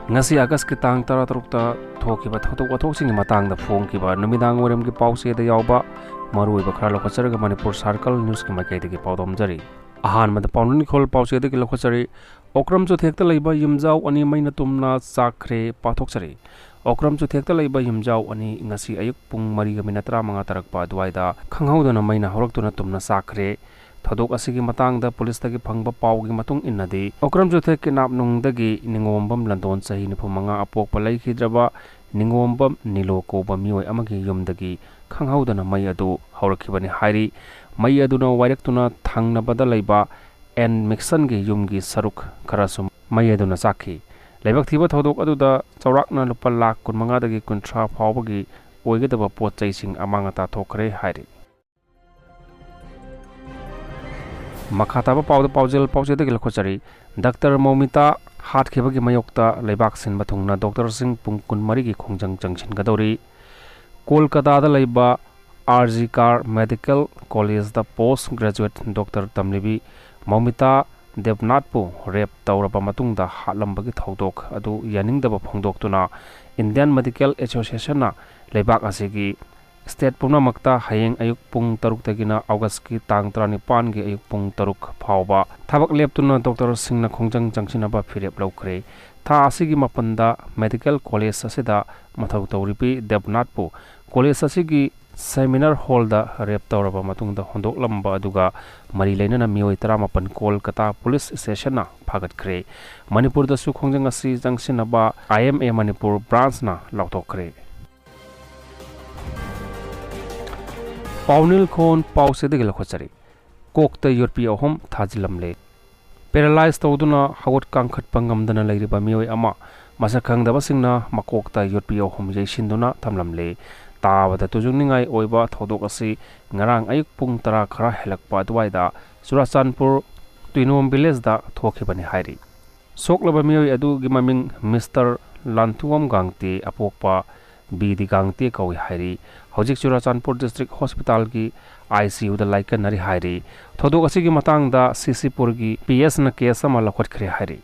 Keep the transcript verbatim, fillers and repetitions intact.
ꯉꯁꯤ ꯑꯥꯒꯁꯀꯤ ꯇꯥꯡ ꯇꯔꯥꯇꯔꯨꯛꯇ ꯊꯣꯛꯈꯤꯕ ꯊꯧꯗꯣꯛ ꯋꯥꯊꯣꯛꯁꯤꯡꯒꯤ ꯃꯇꯥꯡꯗ ꯐꯣꯡꯈꯤꯕ ꯅꯨꯃꯤꯗꯥꯡ ꯋꯥꯏꯔꯝꯒꯤ ꯄꯥꯎꯆꯦꯗ ꯌꯥꯎꯕ ꯃꯔꯨꯑꯣꯏꯕ ꯈꯔ ꯂꯧꯈꯠꯆꯔꯒ ꯃꯅꯤꯄꯨꯔ ꯁꯥꯔꯀꯜ ꯅ꯭ꯌꯨꯁꯀꯤ ꯃꯥꯏꯀꯩꯗꯒꯤ ꯄꯥꯎꯗꯝꯖꯔꯤ꯫ ꯑꯍꯥꯟꯕꯗ ꯄꯥꯎꯅ ꯏꯪꯈꯣꯜ ꯄꯥꯎꯆꯦꯗꯒꯤ ꯂꯧꯈꯠꯆꯔꯤ꯫ ꯑꯣꯀ꯭ꯔꯝ ꯆꯨꯊꯦꯛꯇ ꯂꯩꯕ ꯌꯨꯝꯖꯥꯎ ꯑꯅꯤ ꯃꯩꯅ ꯇꯨꯝꯅ ꯆꯥꯛꯈ꯭ꯔꯦ꯫ ꯄꯥꯊꯣꯛꯆꯔꯤ꯫ ꯑꯣꯀ꯭ꯔꯝ ꯆꯨꯊꯦꯛꯇ ꯂꯩꯕ ꯌꯨꯝꯖꯥꯎ ꯑꯅꯤ ꯉꯁꯤ ꯑꯌꯨꯛ ꯄꯨꯡ ꯃꯔꯤꯒ ꯃꯤꯅꯠ ꯇꯔꯥꯃꯉꯥ ꯇꯥꯔꯛꯄ ꯑꯗꯨꯋꯥꯏꯗ ꯈꯪꯍꯧꯗꯅ ꯃꯩꯅ ꯍꯧꯔꯛꯇꯨꯅ ꯇꯨꯝꯅ ꯆꯥꯛꯈ꯭ꯔꯦ꯫ ꯊꯧꯗꯣꯛ ꯑꯁꯤꯒꯤ ꯃꯇꯥꯡꯗ ꯄꯨꯂꯤꯁꯇꯒꯤ ꯐꯪꯕ ꯄꯥꯎꯒꯤ ꯃꯇꯨꯡ ꯏꯟꯅꯗꯤ, ꯑꯣꯀ꯭ꯔꯝ ꯆꯨꯊꯦꯛ ꯀꯤꯅꯥꯞꯅꯨꯡꯗꯒꯤ ꯅꯤꯉꯣꯝꯕꯝ ꯂꯟꯗꯣꯟ, ꯆꯍꯤ ꯅꯤꯐꯨ ꯃꯉꯥ, ꯑꯄꯣꯛꯄ ꯂꯩꯈꯤꯗ꯭ꯔꯕ ꯅꯤꯉꯣꯝꯕꯝ ꯅꯤꯂꯣ ꯀꯧꯕ ꯃꯤꯑꯣꯏ ꯑꯃꯒꯤ ꯌꯨꯝꯗꯒꯤ ꯈꯪꯍꯧꯗꯅ ꯃꯩ ꯑꯗꯨ ꯍꯧꯔꯛꯈꯤꯕꯅꯤ ꯍꯥꯏꯔꯤ꯫ ꯃꯩ ꯑꯗꯨꯅ ꯋꯥꯏꯔꯛꯇꯨꯅ ꯊꯪꯅꯕꯗ ꯂꯩꯕ ꯑꯦꯟ ꯃꯤꯛꯁꯟꯒꯤ ꯌꯨꯝꯒꯤ ꯁꯔꯨꯛ ꯈꯔꯁꯨ ꯃꯩ ꯑꯗꯨꯅ ꯆꯥꯛꯈꯤ꯫ ꯂꯥꯏꯕꯛ ꯊꯤꯕ ꯊꯧꯗꯣꯛ ꯑꯗꯨꯗ ꯆꯥꯎꯔꯥꯛꯅ ꯂꯨꯄꯥ ꯂꯥꯈ ꯀꯨꯟꯃꯉꯥꯗꯒꯤ ꯀꯨꯟꯊ꯭ꯔꯥ ꯐꯥꯎꯕꯒꯤ ꯑꯣꯏꯒꯗꯕ ꯄꯣꯠ ꯆꯩꯁꯤꯡ ꯑꯃꯥꯡ ꯑꯇꯥ ꯊꯣꯛꯈ꯭ꯔꯦ ꯍꯥꯏꯔꯤ꯫ ꯃꯈꯥ ꯇꯥꯕ ꯄꯥꯎꯗ ꯄꯥꯎꯖꯦꯜ ꯄꯥꯎꯆꯦꯗꯒꯤ ꯂꯧꯈꯠꯆꯔꯤ꯫ ꯗꯥꯛꯇꯔ ꯃꯧꯃꯤꯇꯥ ꯍꯥꯠꯈꯤꯕꯒꯤ ꯃꯥꯌꯣꯛꯇ ꯂꯩꯕꯥꯛ ꯁꯤꯟꯕ ꯊꯨꯡꯅ ꯗꯣꯛꯇꯔꯁꯤꯡ ꯄꯨꯡ ꯀꯨꯟꯃꯔꯤꯒꯤ ꯈꯣꯡꯖꯪ ꯆꯪꯁꯤꯟꯒꯗꯧꯔꯤ꯫ ꯀꯣꯜꯀꯇꯥꯗ ꯂꯩꯕ ꯑꯥꯔ ꯖꯤ ꯀꯥꯔ ꯃꯦꯗꯤꯀꯦꯜ ꯀꯣꯂꯦꯖꯇ ꯄꯣꯁ ꯒ꯭ꯔꯦꯖꯨꯋꯦꯠ ꯗꯣꯛꯇꯔ ꯇꯝꯂꯤꯕꯤ ꯃꯧꯃꯤꯇꯥ ꯗꯦꯕꯅꯥꯊꯄꯨ ꯔꯦꯞ ꯇꯧꯔꯕ ꯃꯇꯨꯡꯗ ꯍꯥꯠꯂꯝꯕꯒꯤ ꯊꯧꯗꯣꯛ ꯑꯗꯨ ꯌꯥꯅꯤꯡꯗꯕ ꯐꯣꯡꯗꯣꯛꯇꯨꯅ ꯏꯟꯗꯤꯌꯟ ꯃꯦꯗꯤꯀꯦꯜ ꯑꯦꯁꯣꯁꯤꯌꯦꯁꯟꯅ ꯂꯩꯕꯥꯛ ꯑꯁꯤꯒꯤ ꯁ꯭ꯇꯦꯠ ꯄꯨꯝꯅꯃꯛꯇ ꯍꯌꯦꯡ ꯑꯌꯨꯛ ꯄꯨꯡ ꯇꯔꯨꯛꯇꯒꯤꯅ ꯑꯣꯒꯁꯀꯤ ꯇꯥꯡ ꯇꯔꯥꯅꯤꯄꯥꯟꯒꯤ ꯑꯌꯨꯛ ꯄꯨꯡ ꯇꯔꯨꯛ ꯐꯥꯎꯕ ꯊꯕꯛ ꯂꯦꯞꯇꯨꯅ ꯗꯣꯛꯇꯔꯁꯤꯡꯅ ꯈꯣꯡꯖꯪ ꯆꯪꯁꯤꯟꯅꯕ ꯐꯤꯔꯦꯞ ꯂꯧꯈ꯭ꯔꯦ꯫ ꯊꯥ ꯑꯁꯤꯒꯤ ꯃꯥꯄꯟꯗ ꯃꯦꯗꯤꯀꯦꯜ ꯀꯣꯂꯦꯖ ꯑꯁꯤꯗ ꯃꯊꯧ ꯇꯧꯔꯤꯕꯤ ꯗꯦꯕꯅꯥꯊꯄꯨ ꯀꯣꯂꯦꯖ ꯑꯁꯤꯒꯤ ꯁꯦꯃꯤꯅꯥꯔ ꯍꯣꯜꯗ ꯔꯦꯞ ꯇꯧꯔꯕ ꯃꯇꯨꯡꯗ ꯍꯨꯟꯗꯣꯛꯂꯝꯕ ꯑꯗꯨꯒ ꯃꯔꯤ ꯂꯩꯅꯅ ꯃꯤꯑꯣꯏ ꯇꯔꯥꯃꯥꯄꯟ ꯀꯣꯜꯀꯇꯥ ꯄꯨꯂꯤꯁ ꯁ꯭ꯇꯦꯁꯟꯅ ꯐꯥꯒꯠꯈ꯭ꯔꯦ꯫ ꯃꯅꯤꯄꯨꯔꯗꯁꯨ ꯈꯣꯡꯖꯪ ꯑꯁꯤ ꯆꯪꯁꯤꯟꯅꯕ ꯑꯥꯏ ꯑꯦꯝ ꯑꯦ ꯃꯅꯤꯄꯨꯔ ꯕ꯭ꯔꯥꯟꯁꯅ ꯂꯥꯎꯊꯣꯛꯈ꯭ꯔꯦ꯫ ꯄꯥꯎꯅꯤꯜ ꯈꯣꯟ ꯄꯥꯎꯆꯦꯗꯒꯤ ꯂꯧꯈꯠꯆꯔꯤ꯫ ꯀꯣꯛꯇ ꯌꯣꯠꯄꯤ ꯑꯍꯨꯝ ꯊꯥꯖꯤꯜꯂꯝꯂꯦ꯫ ꯄꯦꯔꯥꯂꯥꯏꯖ ꯇꯧꯗꯨꯅ ꯍꯧꯒꯠ ꯀꯥꯡꯈꯠꯄ ꯉꯝꯗꯅ ꯂꯩꯔꯤꯕ ꯃꯤꯑꯣꯏ ꯑꯃ ꯃꯁꯛ ꯈꯪꯗꯕꯁꯤꯡꯅ ꯃꯀꯣꯛꯇ ꯌꯣꯠꯄꯤ ꯑꯍꯨꯝ ꯌꯩꯁꯤꯟꯗꯨꯅ ꯊꯝꯂꯝꯂꯦ꯫ ꯇꯥꯕꯗ ꯇꯨꯖꯨꯡꯅꯤꯡꯉꯥꯏ ꯑꯣꯏꯕ ꯊꯧꯗꯣꯛ ꯑꯁꯤ ꯉꯔꯥꯡ ꯑꯌꯨꯛ ꯄꯨꯡ ꯇꯔꯥ ꯈꯔ ꯍꯦꯜꯂꯛꯄ ꯑꯗꯨꯋꯥꯏꯗ ꯆꯨꯔꯥꯆꯥꯟꯄꯨꯔ ꯇꯨꯏꯅꯣꯝ ꯚꯤꯂꯦꯖꯗ ꯊꯣꯛꯈꯤꯕꯅꯤ ꯍꯥꯏꯔꯤ꯫ ꯁꯣꯛꯂꯕ ꯃꯤꯑꯣꯏ ꯑꯗꯨꯒꯤ ꯃꯃꯤꯡ ꯃꯤꯁꯇꯔ ꯂꯥꯟꯊꯨꯋꯝ ꯒꯥꯡꯇꯦ, ꯑꯄꯣꯛꯄ ꯕꯤ ꯗꯤ ꯒꯥꯡꯇꯦ ꯀꯧꯏ ꯍꯥꯏꯔꯤ꯫ ꯍꯧꯖꯤꯛ ꯆꯨꯔꯥꯆꯥꯟꯄꯨꯔ ꯗꯤꯁꯇ꯭ꯔꯤꯛ ꯍꯣꯁꯄꯤꯇꯥꯜꯒꯤ ꯑꯥꯏ ꯁꯤ ꯌꯨꯗ ꯂꯥꯏꯀꯠꯅꯔꯤ ꯍꯥꯏꯔꯤ꯫ ꯊꯧꯗꯣꯛ ꯑꯁꯤꯒꯤ ꯃꯇꯥꯡꯗ ꯁꯤ ꯁꯤ ꯄꯨꯔꯒꯤ ꯄꯤ ꯑꯦꯁꯅ ꯀꯦꯁ ꯑꯃ ꯂꯧꯈꯠꯈ꯭ꯔꯦ ꯍꯥꯏꯔꯤ꯫